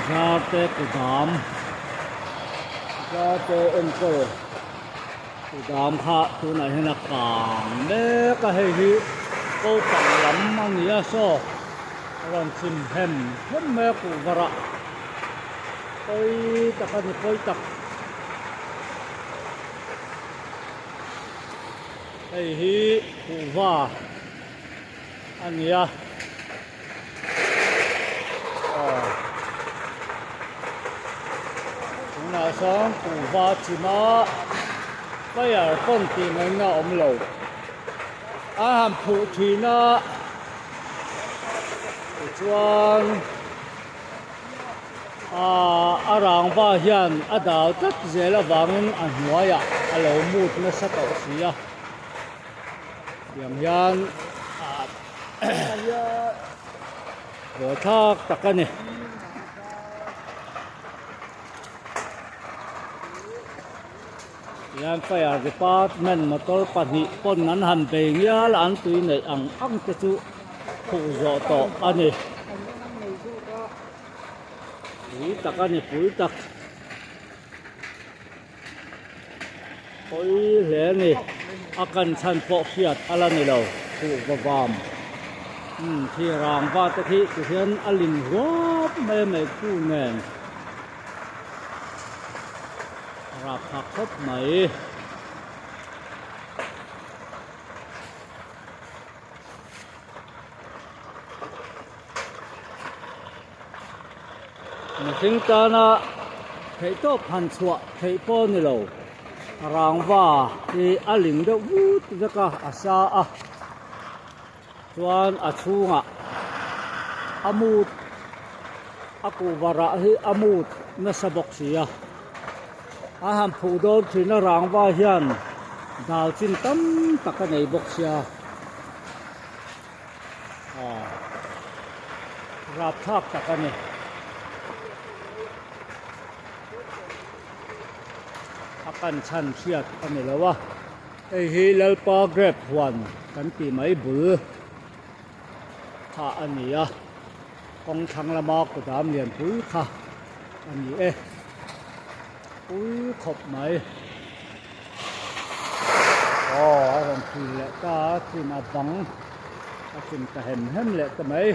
Zarte kudam zarte enkawl kudam kha tunah hian a kang mek a hei hi kopang lam a ni a saw a rawn chim hem hem mai a kuhva rah pawi tak a ni pawi tak. Hei hi kuhva a ni a aw tunah sawn kuhva chima fire pawn tih ngaihna a awm lo a han phuh thin a tichuan Aaa a rangva hian a dal tlat zel avangin a hnuaiah a lo mut nasa tawh si a tiang hian buaithlak tak a ni. Tihian fire department motor pahnih pawn an han bei ngial a an tui neih ang ang te chu khuh zawh tawh a ni. Pui tak a ni pui tak. Pawi hle a ni a kan chhan pawh hriat a la ni lo khuh va vam umm khi rangva te khi tihian a ling huap mai a meikhu nen. Rap tha khawp mai. Mihring tana theihtawp han chhuah theih pawh a ni lo. Rangva hi a ling deuh vut vek a, a sa a. Chuan a chhungah a mut a kuhva rah hi a mut nasa bawk si a a han phuh dawn thin a rangva hian dal chin tam tak a nei bawk sia aw rapthlak tak a ni. A kan chhan hriat a ni lo a. Hei hi Lalpa grape huan kan tih mai bul kha a ni a, kawng thlang lama kudam lianpui kha a ni e, pui khawp mai. Aw a rawn thil leh ta a, chim a bang a chim ta hem hem leh ta mai.